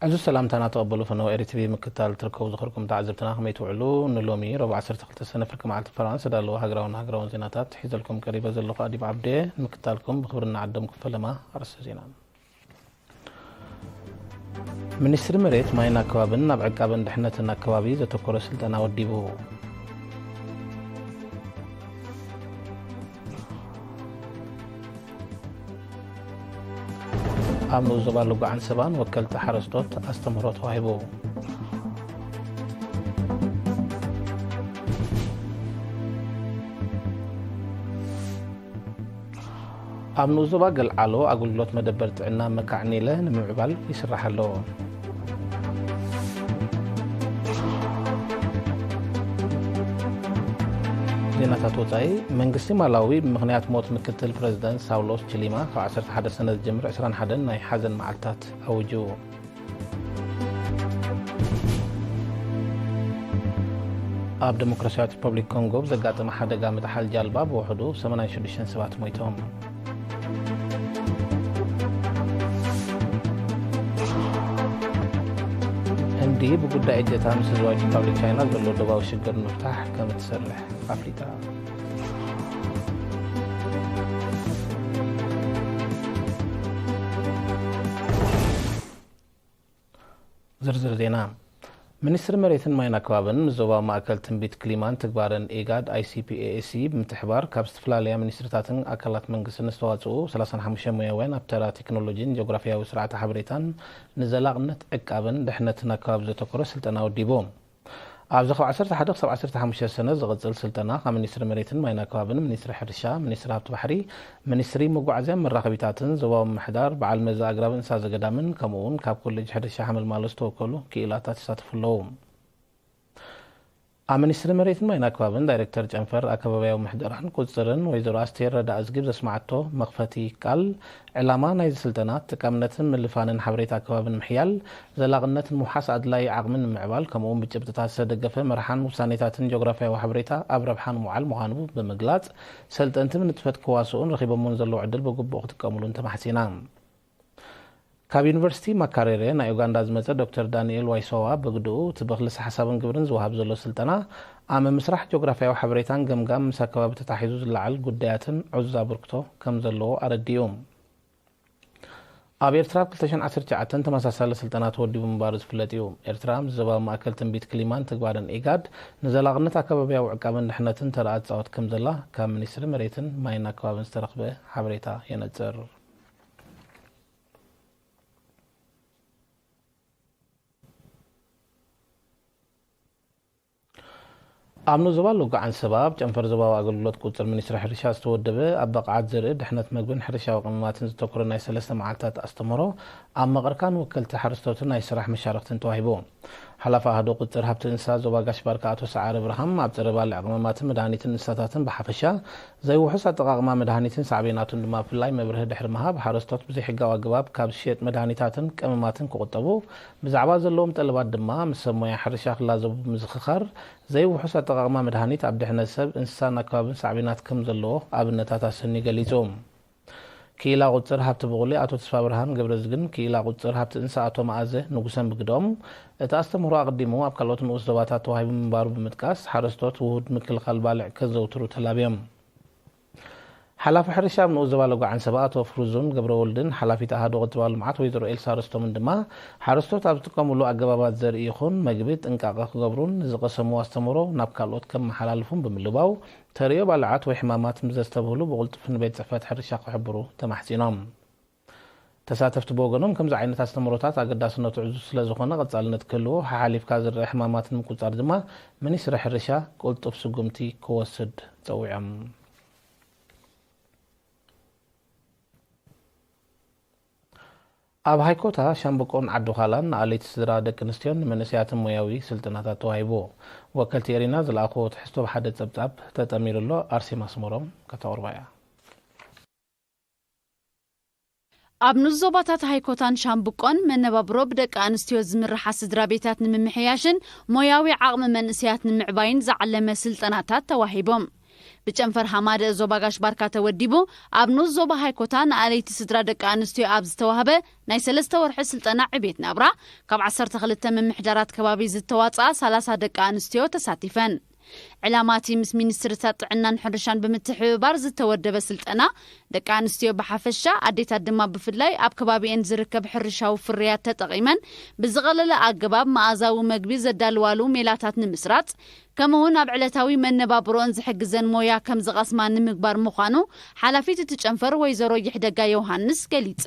ዕዙዝ ሰላምታና ተቐበሉ። ፈነወ ኤሪ ቲቪ ምክታል ትርከቡ ዝኸርኩም ተዓዘብትና ከመይ ትውዕሉ? ንሎሚ ረቡዕ ዓሰርተ ክልተ ሰነ ፍርቂ መዓልቲ ፈረቓ ዝተዳለወ ሃገራውን ሃገራውን ዜናታት ሒዘልኩም ቀሪበ ዘለኹ ኣዲብ ዓብደ። ንምክታልኩም ብኽብሪ እናዓደምኩም ፈለማ ኣርእስተ ዜና። ሚኒስትሪ መሬት ማይን ኣከባብን ናብ ዕቃበን ድሕነትን ኣከባቢ ዘተኮረ ስልጠና ወዲቡ። ኣብ ንኡስ ዞባ ልጓ ዓንሰባን ወከልቲ ሓረስቶት ኣስተምህሮ ተዋሂቡ። ኣብ ንኡስ ዞባ ገልዓሎ ኣገልግሎት መደበር ጥዕና መካዕኔለ ንምምዕባል ይስራሕ ኣሎ። ዜናታት ወጻኢ። መንግስቲ ማላዊ ብምኽንያት ሞት ምክትል ፕረዚደንት ሳውሎስ ቺሊማ ካብ ዓሰርተ ሓደ ሰነ ዝጅምር ዕስራን ሓደን ናይ ሓዘን መዓልታት ኣውጁ። ኣብ ዲሞክራሲያዊት ሪፐብሊክ ኮንጎ ብዘጋጠመ ሓደጋ ምጥሓል ጃልባ ብውሕዱ ሰማንያን ሽዱሽተን ሰባት ሞይቶም። ህንዲ ብጉዳይ እጀታ ምስ ህዝባዊት ሪፐብሊክ ቻይና ዘሎ ዶባዊ ሽግር ንምፍታሕ ከም እትሰርሕ ኣፍሊጣ። ዝርዝር ዜና። ሚኒስትሪ መሬትን ማይን ኣከባብን ምስ ዞባዊ ማእከል ትንቢት ክሊማን ትግባረን ኢጋድ፣ ኣይሲፒኤሲ፣ ብምትሕባር ካብ ዝተፈላለያ ሚኒስትሪታትን ኣካላት መንግስትን ዝተዋጽኡ ሰላሳን ሓሙሽተ ሞያውያን ኣብ ተራ ቴክኖሎጂን ጂኦግራፊያዊ ስርዓተ ሓበሬታን ንዘላቕነት ዕቃብን ድሕነትን ኣከባቢ ዘተኮረ ስልጠና ወዲቡ። ኣብዚ ካብ ዓሰርተ ሓደ ክሳብ ዓሰርተ ሓሙሽተ ሰነ ዝቕጽል ስልጠና ካብ ሚኒስትሪ መሬትን ማይን ኣከባብን፣ ሚኒስትሪ ሕርሻ፣ ሚኒስትሪ ሃብቲ ባሕሪ፣ ሚኒስትሪ መጓዓዝያን መራኸቢታትን ዞባዊ ምምሕዳር በዓል መዚ ኣግራብ እንስሳ ዘገዳምን ከምኡ እውን ካብ ኮሌጅ ሕርሻ ሓመልማሎ ዝተወከሉ ክኢላታት ይሳተፉ ኣለዉ። ኣብ ሚኒስትሪ መሬትን ማይን ኣከባብን ዳይሬክተር ጨንፈር ኣከባብያዊ ምሕደራን ቁጽጽርን ወይዘሮ ኣስቴር ረዳ እዝጊ ዘስማዓቶ መኽፈቲ ቃል፣ ዕላማ ናይዚ ስልጠና ተጠቃምነትን ምልፋንን ሓበሬታ ኣከባቢ ንምሕያል፣ ዘላቕነት ንምውሓስ ኣድላዪ ዓቕሚ ንምምዕባል ከምኡውን ብጭብጥታት ዝተደገፈ መርሓን ውሳኔታትን ጂኦግራፊያዊ ሓበሬታ ኣብ ረብሓ ንምውዓል ምዃኑ ብምግላጽ፣ ሰልጠንቲ ብንጥፈት ክዋስኡን ረኺቦምዎን ዘለዉ ዕድል ብግቡእ ክጥቀምሉን ተማሕጺና። ካብ ዩኒቨርሲቲ ማካሬሬ ናይ ኡጋንዳ ዝመጸ ዶክተር ዳንኤል ዋይሶዋ ብግድኡ እቲ ብክልሰ ሓሳብን ግብርን ዝወሃብ ዘሎ ስልጠና ኣብ ምምስራሕ ጂኦግራፍያዊ ሓበሬታን ገምጋም ምስ ኣከባቢ ተታሒዙ ዝለዓል ጉዳያትን ዕዙዝ ኣበርክቶ ከም ዘለዎ ኣረዲኡ። ኣብ ኤርትራ ኣብ ክልተ ሽሕን ዓሰርተ ትሽዓተን ተመሳሳሊ ስልጠና ተወዲቡ ምንባሩ ዝፍለጥ እዩ። ኤርትራ ምስ ዞባዊ ማእከል ትንቢት ክሊማን ትግባረን ኢጋድ ንዘላቕነት ኣከባብያዊ ዕቃበን ድሕነትን ተረኣ ትጻወት ከም ዘላ ካብ ሚኒስትሪ መሬትን ማይን ኣከባብን ዝተረኽበ ሓበሬታ የነጽር። ኣብ ንኡስ ዞባ ሎጎ ዓንሰባ ኣብ ጨንፈር ዞባዊ ኣገልግሎት ቁጽጽር ሚኒስትሪ ሕርሻ ዝተወደበ ኣብ ብቕዓት ዘርኢ ድሕነት መግብን ሕርሻዊ ቀመማትን ዘተኮረ ናይ ሰለስተ መዓልታት ኣስተምህሮ ኣብ መቐርካን ወከልቲ ሓረስቶትን ናይ ስራሕ መሻርኽትን ተዋሂቡ። ሓላፊ ኣሃዱ ቁጽጽር ሃብቲ እንስሳ ዞባ ጋሽ ባርካ ኣቶ ሰዓረ ብርሃም ኣብ ጸረ ባልዕ ቀመማትን መድሃኒትን እንስሳታትን ብሓፈሻ ዘይውሑስ ኣጠቓቕማ መድሃኒትን ሳዕቤናቱን ድማ ብፍላይ መብርሂ ድሕሪ ምሃብ ሓረስቶት ብዘይሕጋዊ ኣገባብ ካብ ዝሽየጥ መድሃኒታትን ቀመማትን ክቑጠቡ ብዛዕባ ዘለዎም ጠለባት ድማ ምስ ሰብ ሞያ ሕርሻ ክላዘቡ ብምዝኽኻር፣ ዘይውሑስ ኣጠቓቕማ መድሃኒት ኣብ ድሕነት ሰብ፣ እንስሳን ኣከባብን ሳዕቤናት ከም ዘለዎ ኣብነታት ኣሰንዩ ገሊጹ። ክኢላ ቁጽር ሃብቲ ብቑሊ ኣቶ ተስፋብርሃን ገብረዝግን ክኢላ ቁጽር ሃብቲ እንስሳ ኣቶ መኣዘ ንጉሰን ብግደኦም፣ እቲ ኣስተምህሮ ኣቐዲሙ ኣብ ካልኦት ንኡስ ዞባታት ተዋሂቡ ምንባሩ ብምጥቃስ፣ ሓረስቶት ውሁድ ምክልኻል ባልዕ ከዘውትሩ ተላብዮም። ሓላፊ ሕርሻ ኣብ ንኡስ ዞባ ሎጎ ዓንሰባ ኣቶ ፍሩዞን ገብረወልድን ሓላፊት ኣሃዱ ቁጠባዊ ልምዓት ወይዘሮ ኤልሳ ርስቶምን ድማ ሓረስቶት ኣብ ዝጥቀምሉ ኣገባባት ዘርኢ ይኹን መግቢ ጥንቃቐ ክገብሩን ንዝቐሰምዎ ኣስተምህሮ ናብ ካልኦት ከመሓላልፉን ብምልባው ተርእዮ ባልዓት ወይ ሕማማት ምስ ዘስተብህሉ ብቕልጡፍ ንቤት ጽሕፈት ሕርሻ ክሕብሩ ተማሕጺኖም። ተሳተፍቲ ብወገኖም ከምዚ ዓይነት ኣስተምህሮታት ኣገዳስነቱ ዕዙዝ ስለ ዝኾነ ቀጻልነት ክህልዎ፣ ሓሓሊፍካ ዝረኣ ሕማማት ንምቁጽጻር ድማ ሚኒስትሪ ሕርሻ ቅልጡፍ ስጉምቲ ክወስድ ጸዊዖም። ኣብ ሃይኮታ ሻምብቆን ዓዲዃላን ንኣልይቲ ስድራ ደቂ ኣንስትዮን ንመንእሰያትን ሞያዊ ስልጠናታት ተዋሂቡ። ወከልቲ ኤሪና ዝለኣኽዎ ትሕዝቶ ብሓደ ጸብጻብ ተጠሚሩ ኣሎ። ኣርሴማ ኣስመሮም ከተቕርባ እያ። ኣብ ንኡስ ዞባታት ሃይኮታን ሻምብቆን መነባብሮ ብደቂ ኣንስትዮ ዝምርሓ ስድራ ቤታት ንምምሕያሽን ሞያዊ ዓቕሚ መንእሰያት ንምዕባይን ዝዓለመ ስልጠናታት ተዋሂቦም። ብጨንፈር ሃማደእ ዞባ ጋሽ ባርካ ተወዲቡ ኣብ ንኡስ ዞባ ሃይኮታ ንኣለይቲ ስድራ ደቂ ኣንስትዮ ኣብ ዝተዋህበ ናይ ሰለስተ ወርሒ ስልጠና ዕቤት ናብራ ካብ ዓሰርተ ክልተ ምምሕዳራት ከባቢ ዝተዋፅኣ ሰላሳ ደቂ ኣንስትዮ ተሳቲፈን። ዕላማ እቲ ምስ ሚኒስትርታት ጥዕናን ሕርሻን ብምትሕብባር ዝተወደበ ስልጠና ደቂ ኣንስትዮ ብሓፈሻ ኣዴታት ድማ ብፍላይ ኣብ ከባቢኤን ዝርከብ ሕርሻዊ ፍርያት ተጠቒመን ብዝቐለለ ኣገባብ መኣዛዊ መግቢ ዘዳልዋሉ ሜላታት ንምስራፅ ከምኡውን ኣብ ዕለታዊ መነባብሮን ዝሕግዘን ሞያ ከም ዝቐስማ ንምግባር ምዃኑ ሓላፊት እቲ ጨንፈር ወይዘሮ ይሕደጋ ዮሃንስ ገሊጻ።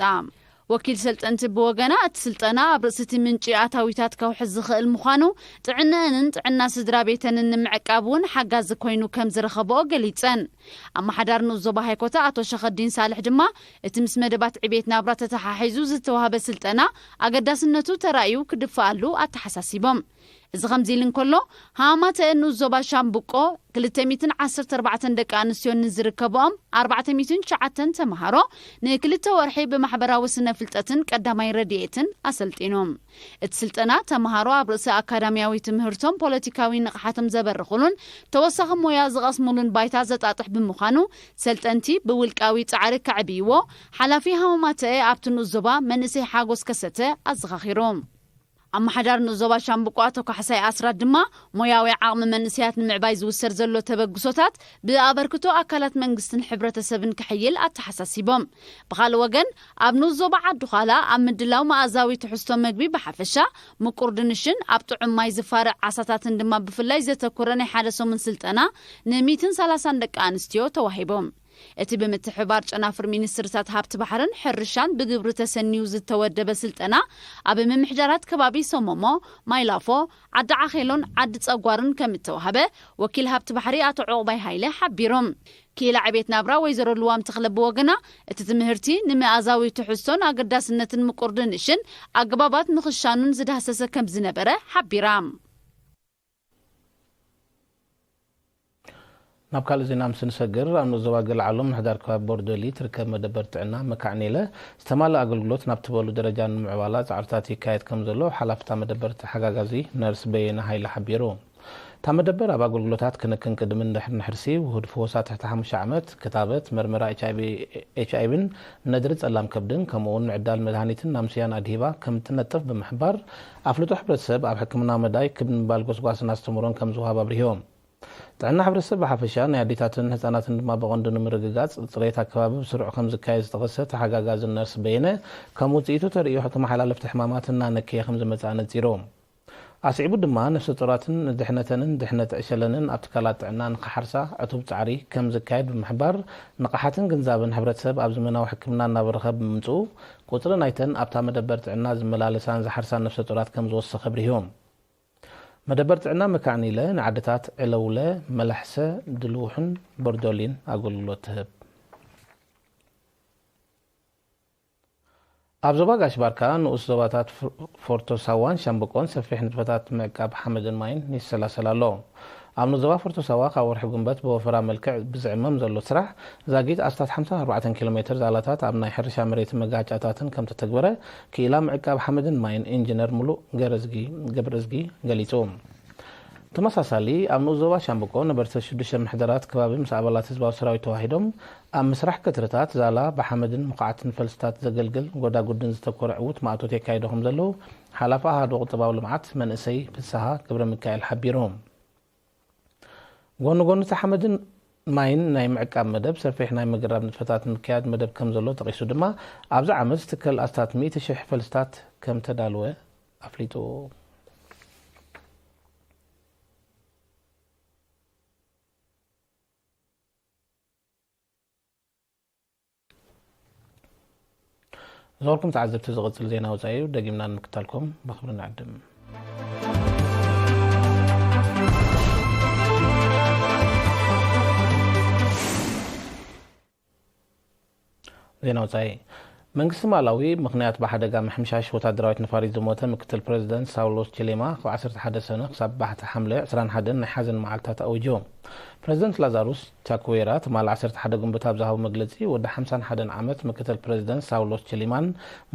ወኪል ሰልጠንቲ ብወገና እቲ ስልጠና ኣብ ርእሲ እቲ ምንጪ ኣታዊታት ከውሕዝ ዝኽእል ምዃኑ ጥዕነአንን ጥዕና ስድራ ቤተንን ንምዕቃብ እውን ሓጋዚ ኮይኑ ከም ዝረኸብኦ ገሊጸን። ኣመሓዳር ንኡስ ዞባ ሃይኮታ ኣቶ ሸኸዲን ሳልሕ ድማ እቲ ምስ መደባት ዕቤት ናብራ ተተሓሒዙ ዝተዋህበ ስልጠና ኣገዳስነቱ ተራእዩ ክድፈኣሉ ኣተሓሳሲቦም። እዚ ከምዚ ኢሉ እንከሎ ሃማተ ንኡስ ዞባ ሻምብቆ ክልተ ሚእትን ዓሰርተ ኣርባዕተን ደቂ ኣንስትዮ ንዝርከብኦም ኣርባዕተ ሚእትን ትሽዓተን ተምሃሮ ንክልተ ወርሒ ብማሕበራዊ ስነ ፍልጠትን ቀዳማይ ረድኤትን ኣሰልጢኑ። እቲ ስልጠና ተምሃሮ ኣብ ርእሲ ኣካዳሚያዊ ትምህርቶም ፖለቲካዊ ንቕሓቶም ዘበርኽሉን ተወሳኺ ሞያ ዝቐስሙሉን ባይታ ዘጣጥሕ ብምዃኑ ሰልጠንቲ ብውልቃዊ ጻዕሪ ከዕብይዎ ሓላፊ ሃማተ ኣብቲ ንኡስ ዞባ መንእሰይ ሓጎስ ከሰተ ኣዘኻኺሩ። ኣመሓዳር ንኡስ ዞባ ሻምብቆ ኣቶ ካሕሳይ ኣስራት ድማ ሞያዊ ዓቕሚ መንእሰያት ንምዕባይ ዝውሰድ ዘሎ ተበግሶታት ብኣበርክቶ ኣካላት መንግስትን ሕብረተሰብን ክሕይል ኣተሓሳሲቦም። ብኻልእ ወገን ኣብ ንኡስ ዞባ ዓዲ ዃላ ኣብ ምድላው መኣዛዊ ትሕዝቶ መግቢ ብሓፈሻ ምቁር ድንሽን ኣብ ጥዑም ማይ ዝፋርዕ ዓሳታትን ድማ ብፍላይ ዘተኮረ ናይ ሓደ ሰሙን ስልጠና ን ሚእትን ሰላሳን ደቂ ኣንስትዮ ተዋሂቦም። እቲ ብምትሕብባር ጨናፍር ሚኒስትርታት ሃብቲ ባሕርን ሕርሻን ብግብሪ ተሰንዩ ዝተወደበ ስልጠና ኣብ ምምሕዳራት ከባቢ ሰሞሞ፣ ማይላፎ፣ ዓዲ ዓኼሎን ዓዲ ጸጓርን ከም እተዋህበ ወኪል ሃብቲ ባሕሪ ኣቶ ዑቕባይ ሃይለ ሓቢሮም። ክኢላ ዕቤት ናብራ ወይዘሮ ልዋም ተኽለ ብወገና እቲ ትምህርቲ ንመኣዛዊ ትሕዝቶን ኣገዳስነትን ምቁር ድንሽን ኣገባባት ምኽሻኑን ዝዳህሰሰ ከም ዝነበረ ሓቢራ። ናብ ካልእ ዜና ምስ ንሰግር ኣብ ንኡስ ዞባ ገለዓሎ ምምሕዳር ከባቢ ቦርዶሊ ትርከብ መደበር ጥዕና መካዕኔለ ዝተማልእ ኣገልግሎት ናብ ትበሉ ደረጃ ንምዕባላ ጻዕርታት ይካየድ ከም ዘሎ ሓላፍታ መደበር ተሓጋጋዚ ነርስ በየነ ሃይለ ሓቢሩ። እታ መደበር ኣብ ኣገልግሎታት ክንክን ቅድምን ድሕርን ሕርሲ፣ ውሁድ ፍወሳ ትሕቲ ሓሙሽተ ዓመት፣ ክታበት፣ መርመራ ኤች ኣይ ቪ ኤች ኣይ ቪን ነድሪ ጸላም ከብድን ከምኡውን ምዕዳል መድሃኒትን ናምስያን ኣድሂባ ከም ትነጥፍ ብምሕባር ኣፍልጦ ሕብረተሰብ ኣብ ሕክምናዊ መዳይ ክብ ንምባል ጎስጓስን ኣስተምህሮን ከም ዝወሃብ ኣብሪሆም። ጥዕና ሕብረተሰብ ብሓፈሻ ናይ ኣዴታትን ህጻናትን ድማ ብቐንዱ ንምርግጋጽ ጽሬት ኣከባቢ ብስሩዕ ከም ዝካየድ ዝጠቐሰ ተሓጋጋዚ ነርስ በየነ ከም ውጽኢቱ ተርእዮ ተመሓላለፍቲ ሕማማት እናነከየ ከም ዝመጽእ ኣነጺሩ። ኣስዒቡ ድማ ነፍሰ ጡራትን ንድሕነተንን ድሕነት ዕሸለንን ኣብ ትካላት ጥዕና ንኽሓርሳ ዕቱብ ጻዕሪ ከም ዝካየድ ብምሕባር ንቕሓትን ግንዛብን ሕብረተሰብ ኣብ ዘመናዊ ሕክምና እናበረኸ ብምምጽኡ ቁጽሪ ናይተን ኣብታ መደበር ጥዕና ዝመላለሳን ዝሓርሳን ነፍሰ ጡራት ከም ዝወሰኸ ኣብሪሁ። መደበር ጥዕና መካዕኒለ ንዓድታት ዕለውለ፣ መላሕሰ፣ ድልውሕን ቦርዶሊን ኣገልግሎት ትህብ። ኣብ ዞባ ጋሽ ባርካ ንኡስ ዞባታት ፍ- ፎርቶ ሳዋን ሻምብቆን ሰፊሕ ንጥፈታት ምዕቃብ ሓመድን ማይን ይሰላሰል ኣሎ። ኣብ ንኡስ ዞባ ፎርቶ ሳዋ ካብ ወርሒ ጉንበት ብወፈራ መልክዕ ብዝዕመም ዘሎ ስራሕ ዛጊት ኣስታት ሓምሳን ኣርባዕተን ኪሎ ሜትር ዛላታት ኣብ ናይ ሕርሻ መሬትን መጋጫታትን ከም ተተግበረ ክኢላ ምዕቃብ ሓመድን ማይን ኢንጂነር ሙሉእ ገረዝጊ ገብረዝጊ ገሊጹ። ተመሳሳሊ ኣብ ንኡስ ዞባ ሻምብቆ ነበርቲ ሽዱሽተ ምሕደራት ከባቢ ምስ ኣባላት ህዝባዊ ሰራዊት ተዋሂዶም ኣብ ምስራሕ ቀትርታት ዛላ ብሓመድን ምኹዓትን ፈልስታት ዘገልግል ጎዳጉድን ዝተኮረ ዕዉት ማእቶት የካይዱ ከም ዘለዉ ሓላፊ ኣሃዱ ቁጠባዊ ልምዓት መንእሰይ ፍስሃ ገብረ ሚካኤል ሓቢሩ። ጎኒ ጎኒ እቲ ሓመድን ማይን ናይ ምዕቃብ መደብ ሰፊሕ ናይ ምግራብ ንጥፈታት ንምክያድ መደብ ከም ዘሎ ጠቒሱ ድማ ኣብዚ ዓመት ዝትከል ኣስታት ሚእቲ ሽሕ ፈልስታት ከም ተዳልወ ኣፍሊጡ። ዝኸበርኩም ተዓዘብቲ ዝቕጽል ዜና ወጻኢ እዩ። ደጊምና ንምክታልኩም ብኽብሪ ንዕድም። ዜና ወጻኢ። መንግስቲ ማላዊ ምኽንያት ብሓደጋ ምሕምሻሽ ወታደራዊት ነፋሪት ዝሞተ ምክትል ፕረዚደንት ሳውሎስ ቺሌማ ካብ ዓሰርተ ሓደ ሰነ ክሳብ ባሕቲ ሓምለ ዕስራን ሓደን ናይ ሓዘን መዓልታት ኣዊጁ። ፕረዚደንት ላዛሩስ ቻኩዌራ ትማሊ ዓሰርተ ሓደ ጉንበት ኣብ ዝሃቦ መግለጺ ወዲ ሓምሳን ሓደን ዓመት ምክትል ፕረዚደንት ሳውሎስ ቺሌማን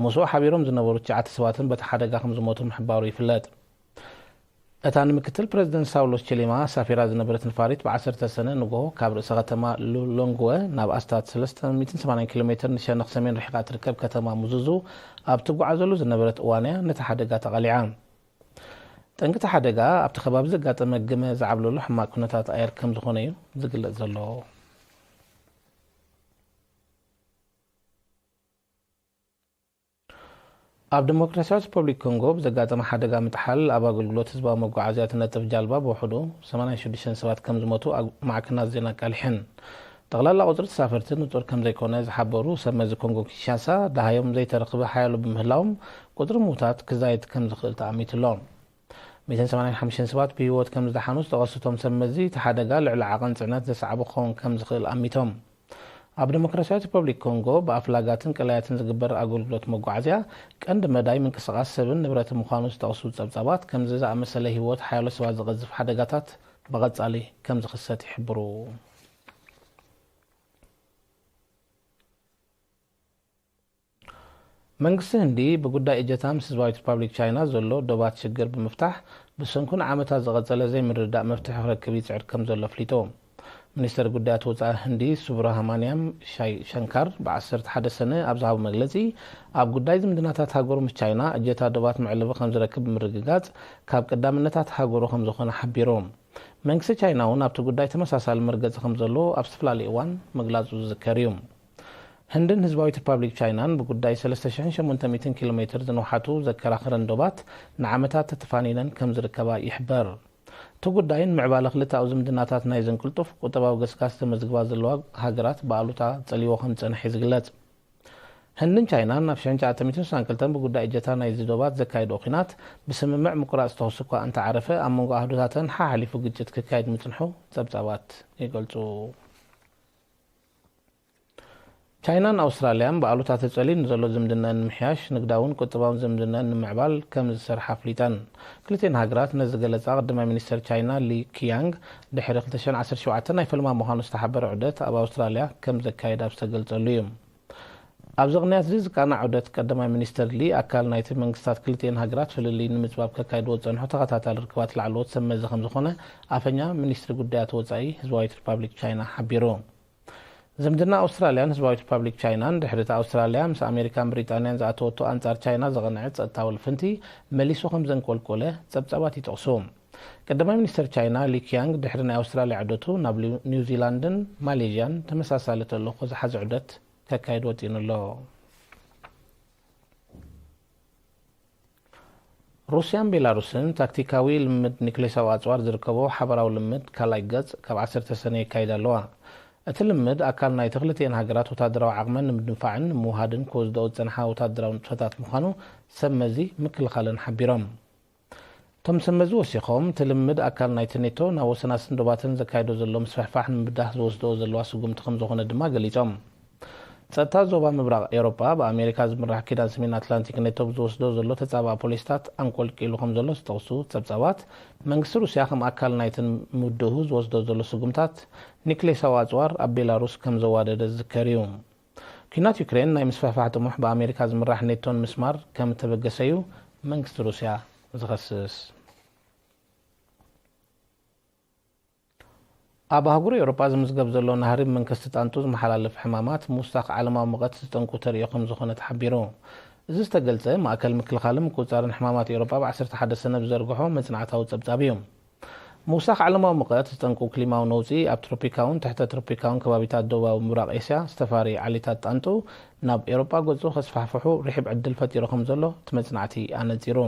ምስኡ ሓቢሮም ዝነበሩ ትሽዓተ ሰባትን በቲ ሓደጋ ከም ዝሞቱ ምሕባሩ ይፍለጥ። እታ ንምክትል ፕረዚደንት ሳውሎስ ቺሊማ ሳፊራ ዝነበረት ነፋሪት ብ ዓሰርተ ሰነ ንግሆ ካብ ርእሰ ከተማ ሉሎንግወ ናብ ኣስታት ሰለስተ ሚእትን ሰማንያን ኪሎ ሜትር ንሸነኽ ሰሜን ርሒቓ ትርከብ ከተማ ሙዙዙ ኣብ ትጓዓዘሉ ዝነበረት እዋን እያ ነቲ ሓደጋ ተቓሊዓ። ጠንቂ እቲ ሓደጋ ኣብቲ ከባቢ ዘጋጠመ ግመ ዝዓብለሎ ሕማቕ ኩነታት ኣየር ከም ዝኾነ እዩ ዝግለጽ ዘሎ። ኣብ ዲሞክራሲያዊት ሪፐብሊክ ኮንጎ ብዘጋጠመ ሓደጋ ምጥሓል ኣብ ኣገልግሎት ህዝባዊ መጓዓዝያ ትነጥፍ ጃልባ ብውሕዱ ሰማንያን ሽዱሽተን ሰባት ከም ዝሞቱ ኣግ-፣ ማዕከናት ዜና ኣቃሊሐን። ጠቕላላ ቁጽሪ ተሳፈርቲ ንጹር ከም ዘይኮነ ዝሓበሩ ሰብ መዚ ኮንጎ ኪንሻሳ፣ ደሃዮም ዘይተረኽበ ሓያሎ ብምህላዎም ቁጽሪ ምዉታት ክዛየድ ከም ዝኽእል ተኣሚቱ ኣሎ። ሚእትን ሰማንያን ሓሙሽተን ሰባት ብህይወት ከም ዝደሓኑ ዝጠቐሱ እቶም ሰብ መዚ፣ እቲ ሓደጋ ልዕሊ ዓቐን ጽዕነት ዘስዓቦ ክኸውን ከም ዝኽእል ኣሚቶም። ኣብ ዲሞክራሲያዊት ሪፐብሊክ ኮንጎ ብኣፍላጋትን ቀላያትን ዝግበር ኣገልግሎት መጓዓዝያ ቀንዲ መዳይ ምንቅስቓስ ሰብን ንብረትን ምዃኑ ዝጠቕሱ ጸብጻባት፣ ከምዚ ዝኣመሰለ ህይወት ሓያሎ ሰባት ዝቐዝፍ ሓደጋታት ብቐጻሊ ከም ዝኽሰት ይሕብሩ። መንግስቲ ህንዲ ብጉዳይ እጀታ ምስ ህዝባዊት ሪፓብሊክ ቻይና ዘሎ ዶባት ሽግር ብምፍታሕ፣ ብሰንኩ ንዓመታት ዝቐጸለ ዘይምርድዳእ መፍትሒ ክረክብ ይጽዕር ከም ዘሎ ኣፍሊጡ። ሚኒስተር ጉዳያት ወጻኢ ህንዲ ሱብራሃማንያም ሻይ ሸንካር ብ ዓሰርተ ሓደ ሰነ ኣብ ዝሃቦ መግለጺ፣ ኣብ ጉዳይ ዝምድናታት ሃገሩ ምስ ቻይና እጀታ ዶባት መዕለቢ ከም ዝረክብ ብምርግጋጽ፣ ካብ ቀዳምነታት ሃገሩ ከም ዝኾነ ሓቢሩ። መንግስቲ ቻይና እውን ኣብቲ ጉዳይ ተመሳሳሊ መርገጺ ከም ዘለዎ ኣብ ዝተፈላለየ እዋን ምግላጹ ዝዝከር እዩ። ህንድን ህዝባዊት ሪፓብሊክ ቻይናን ብጉዳይ ሰለስተ ሽሕን ሸሞንተ ሚእትን ኪሎ ሜትር ዝንውሓቱ ዘከራኽረን ዶባት ንዓመታት ተተፋኒነን ከም ዝርከባ ይሕበር። እቲ ጉዳይን ምዕባለ ክልተኣዊ ዝምድናታት ናይዘን ቅልጡፍ ቁጠባዊ ገስጋስ ዘመዝግባ ዘለዋ ሃገራት ብኣሉታ ጸልይዎ ከም ዝጸንሐ እዩ ዝግለጽ። ህንድን ቻይናን ኣብ ሽሕን ትሽዓተ ሚእትን ስሳን ክልተን ብጉዳይ እጀታ ናይዚ ዶባት ዘካየድኦ ኲናት ብስምምዕ ምቁራጽ ተኹሲ እኳ እንተዓረፈ፣ ኣብ መንጎ ኣህዱታተን ሓሓሊፉ ግጭት ክካየድ ምጽንሑ ጸብጻባት ይገልጹ። ቻይናን ኣውስትራልያን ብኣሉታ ተጸልዩ ንዘሎ ዝምድነን ንምሕያሽ፣ ንግዳውን ቁጠባውን ዝምድነን ንምዕባል ከም ዝሰርሓ ኣፍሊጠን። ክልቲኤን ሃገራት ነዚ ዝገለጻ ቀዳማይ ሚኒስተር ቻይና ሊ ኪያንግ፣ ድሕሪ ክልተ ሽሕን ዓሰርተ ሸውዓተን ናይ ፈልማ ምዃኑ ዝተሓበረ ዑደት ኣብ ኣውስትራልያ ከም ዘካየዳ ኣብ ዝተገልጸሉ እዩ። ኣብዚ ቅንያት እዚ ዝቃናዕ ዑደት ቀዳማይ ሚኒስተር ሊ፣ ኣካል ናይቲ መንግስታት ክልቲኤን ሃገራት ፍልልይ ንምጽባብ ከካይድዎ ዝጸንሑ ተኸታታሊ ርክባት ላዕለዎት ሰብ መዚ ከም ዝኾነ ኣፈኛ ሚኒስትሪ ጉዳያት ወጻኢ ህዝባዊት ሪፓብሊክ ቻይና ሓቢሩ። ዝምድና ኣውስትራልያን ህዝባዊት ሪፓብሊክ ቻይናን፣ ድሕሪ እቲ ኣውስትራልያ ምስ ኣሜሪካን ብሪጣንያን ዝኣተወቶ ኣንጻር ቻይና ዘቕንዐ ጸጥታዊ ልፍንቲ መሊሱ ከም ዘንቆልቆለ ጸብጻባት ይጠቕሱ። ቀዳማይ ሚኒስተር ቻይና ሊ ኪያንግ ድሕሪ ናይ ኣውስትራልያ ዑደቱ ናብ ሊ-፣ ኒውዚላንድን ማሌዥያን ተመሳሳሊ ተልእኾ ዝሓዘ ዑደት ከካይድ ወጢኑ ኣሎ። ሩስያን ቤላሩስን ታክቲካዊ ልምምድ ኒክሌሳዊ ኣጽዋር ዝርከቦ ሓባራዊ ልምምድ ካልኣይ ገጽ ካብ ዓሰርተ ሰነ የካይዳ ኣለዋ። እቲ ልምምድ ኣካል ናይቲ ክልቲኤን ሃገራት ወታደራዊ ዓቕመን ንምድንፋዕን ንምውሃድን ክወስድኦ ዝጸንሓ ወታደራዊ ንጥፈታት ምዃኑ ሰብ መዚ ምክልኻለን ሓቢሮም። እቶም ሰብ መዚ ወሲኾም፣ እቲ ልምምድ ኣካል ናይቲ ኔቶ ናብ ወሰናስን ዶባትን ዘካይዶ ዘሎ ምስፍሕፋሕ ንምብዳህ ዝወስድኦ ዘለዋ ስጉምቲ ከም ዝኾነ ድማ ገሊጾም። ጸጥታ ዞባ ምብራቕ ኤውሮጳ ብኣሜሪካ ዝምራሕ ኪዳን ሰሜን ኣትላንቲክ ኔቶ ብዝወስዶ ዘሎ ተጻባኢ ፖሊሲታት ኣንቆልቂሉ ከም ዘሎ ዝጠቕሱ ጸብጻባት፣ መንግስቲ ሩስያ ከም ኣካል ናይተን ምውድኡ ዝወስዶ ዘሎ ስጉምታት ኒክሌሳዊ ኣጽዋር ኣብ ቤላሩስ ከም ዘዋደደ ዝዝከር እዩ። ኲናት ዩክሬን ናይ ምስፍሕፋሕ ጥሙሕ ብኣሜሪካ ዝምራሕ ኔቶ ንምስማር ከም እተበገሰ እዩ መንግስቲ ሩስያ ዝኸስስ። ኣብ ኣህጉር ኤውሮጳ ዝምዝገብ ዘሎ ናህሪ መንከስቲ ጣንጡ ዝመሓላለፍ ሕማማት ምውሳኽ ዓለማዊ ሙቐት ዝጠንቁ ተርእዮ ከም ዝኾነ ተሓቢሩ። እዚ ዝተገልጸ፣ ማእከል ምክልኻልን ምቁጽጻርን ሕማማት ኤውሮጳ ብ ዓሰርተ ሓደ ሰነ ብዘርግሖ መጽናዕታዊ ጸብጻብ እዩ። ምውሳኽ ዓለማዊ ሙቐት ዝጠንቁ ክሊማዊ ነውጺ ኣብ ትሮፒካውን ትሕተ ትሮፒካውን ከባቢታት ደቡባዊ ምብራቕ ኤስያ ዝተፋረዩ ዓሌታት ጣንጡ ናብ ኤውሮጳ ገጹ ከስፋሕፍሑ ርሒብ ዕድል ፈጢሩ ከም ዘሎ እቲ መጽናዕቲ ኣነጺሩ።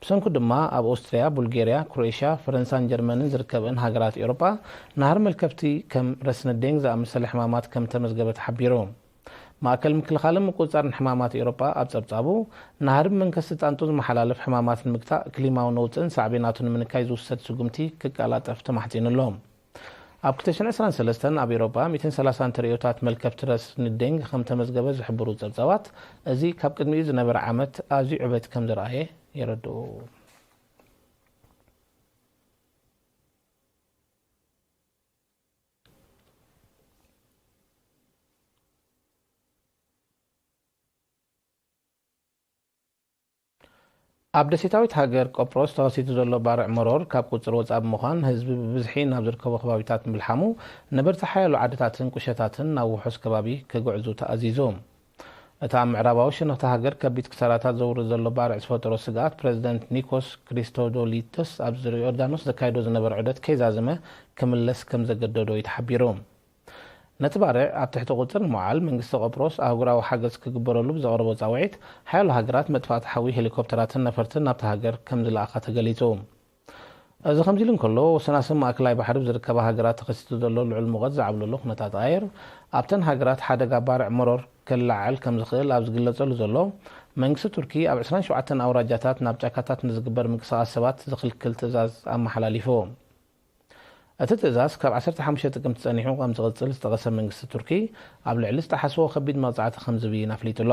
ብሰንኩ ድማ ኣብ ኦስትርያ፣ ቡልጌርያ፣ ክሮኤሽያ፣ ፈረንሳን ጀርመንን ዝርከበን ሃገራት ኤውሮጳ ናህሪ መልከፍቲ ከም ረስኒ ዴንግ ዝኣመሰለ ሕማማት ከም ተመዝገበ ተሓቢሩ። ማእከል ምክልኻልን ምቁጽጻርን ሕማማት ኤውሮጳ ኣብ ጸብጻቡ፣ ናህሪ ብመንከስቲ ጣንጡ ዝመሓላለፍ ሕማማት ንምግታእ ክሊማዊ ነውጽን ሳዕቤናቱ ንምንካይ ዝውሰድ ስጉምቲ ክቀላጠፍ ተማሕጺኑ ኣሎ። ኣብ ክልተ ሽሕን ዕስራን ሰለስተን ኣብ ኤውሮጳ ሚእትን ሰላሳን ተርእዮታት መልከፍቲ ረስኒ ዴንግ ከም ተመዝገበ ዝሕብሩ ጸብጻባት፣ እዚ ካብ ቅድሚኡ ዝነበረ ዓመት ኣዝዩ ዕቤት ከም ዘርኣየ የረድኡ። ኣብ ደሴታዊት ሃገር ቆጵሮስ ተኸሲቱ ዘሎ ባርዕ መሮር ካብ ቁጽር ወጻኢ ብምዃን፣ ህዝቢ ብብዝሒ ናብ ዝርከቦ ከባቢታት ምልሓሙ፣ ነበርቲ ሓያሎ ዓድታትን ቁሸታትን ናብ ውሑስ ከባቢ ክግዕዙ ተኣዚዙ። እቲ ኣብ ምዕራባዊ ሸነኽቲ ሃገር ከቢድ ክሳራታት ዘውርድ ዘሎ ባርዕ ዝፈጠሮ ስግኣት፣ ፕረዚደንት ኒኮስ ክሪስቶዶሊተስ ኣብ ዙርያ ዮርዳኖስ ዘካይዶ ዝነበረ ዑደት ከይዛዘመ ክምለስ ከም ዘገደዶ እዩ ተሓቢሩ። ነቲ ባርዕ ኣብ ትሕቲ ቁጽር ንምውዓል፣ መንግስቲ ቆጵሮስ ኣህጉራዊ ሓገዝ ክግበረሉ ብዘቕረቦ ጻውዒት፣ ሓያሎ ሃገራት መጥፋእቲ ሓዊ ሄሊኮፕተራትን ነፈርትን ናብታ ሃገር ከም ዝለኣኻ ተገሊጹ። እዚ ከምዚ ኢሉ እንከሎ፣ ወሰናስን ማእከላይ ባሕሪ ብዝርከባ ሃገራት ተኸሲቱ ዘሎ ልዑል ሙቐት ዝዓብለሎ ኩነታት ኣየር፣ ኣብተን ሃገራት ሓደጋ ባርዕ መሮር ክለዓል ከም ዝኽእል ኣብ ዝግለጸሉ ዘሎ፣ መንግስቲ ቱርኪ ኣብ ዕስራን ሸውዓተን ኣውራጃታት ናብ ጫካታት ንዝግበር ምንቅስቓስ ሰባት ዝኽልክል ትእዛዝ ኣመሓላሊፉ። እቲ ትእዛዝ ካብ ዓሰርተ ሓሙሽተ ጥቅምቲ ጸኒሑ ከም ዝቕጽል ዝጠቐሰ መንግስቲ ቱርኪ፣ ኣብ ልዕሊ ዝጠሓስዎ ከቢድ መቕጻዕቲ ከም ዝብይን ኣፍሊጡ ኣሎ።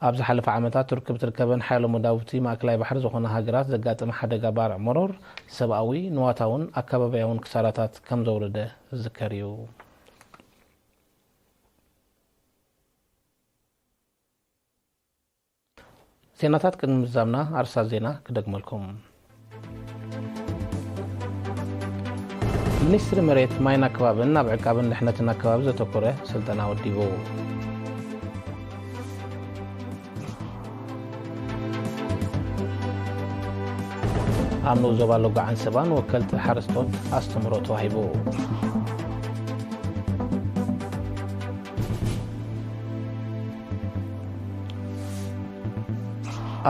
ኣብ ዝሓለፈ ዓመታት ቱርኪ ብትርከበን ሓያሎ መዳውብቲ ማእከላይ ባሕሪ ዝኾና ሃገራት ዘጋጠመ ሓደጋ ባርዕ መሮር ሰብኣዊ፣ ንዋታውን ኣከባብያውን ክሳራታት ከም ዘውረደ ዝዝከር እዩ። ዜናታት ቅድሚ ምዝዛምና ኣርእስታት ዜና ክደግመልኩም። ሚኒስትሪ መሬት፣ ማይን ኣከባብን ኣብ ዕቃብን ድሕነትን ኣከባቢ ዘተኮረ ስልጠና ወዲቡ። ኣብ ንኡስ ዞባ ሎጎ ዓንሰባን ወከልቲ ሓረስቶት ኣስተምህሮ ተዋሂቡ።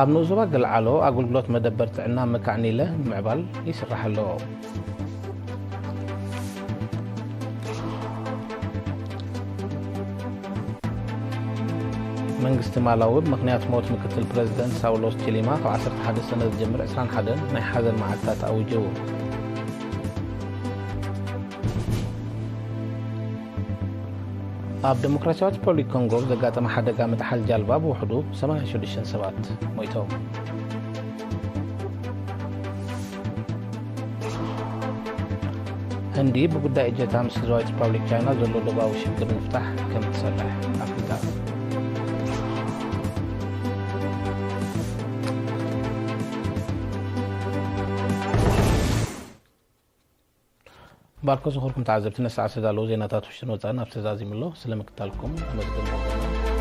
ኣብ ንኡስ ዞባ ገልዓሎ ኣገልግሎት መደበር ጥዕና መካዕኒለ ንምዕባል ይስራሕ ኣሎ። መንግስቲ ማላዊ ብምኽንያት ሞት ምክትል ፕረዚደንት ሳውሎስ ቺሊማ ካብ ዓሰርተ ሓደ ሰነ ዝጅምር ዕስራን ሓደን ናይ ሓዘን መዓልትታት ኣዊጁ። ኣብ ዴሞክራሲያዊት ሪፐብሊክ ኮንጎ ብዘጋጠመ ሓደጋ ምጥሓል ጃልባ ብውሕዱ ሰማንያን ሽዱሽተን ሰባት ሞይቶም። ህንዲ ብጉዳይ እጀታ ምስ ህዝባዊት ሪፐብሊክ ቻይና ዘሎ ዶባዊ ሽግር ንምፍታሕ ከም ትሰርሕ ኣፍሊጣ። ባርኮ ዝኸበርኩም ተዓዘብቲ፣ ነሰዓ ዝተዳለዉ ዜናታት ውሽጥን ወጻእን ኣብ ተዛዚሙ ኣሎ። ስለ ምክታልኩም ኣመስግን።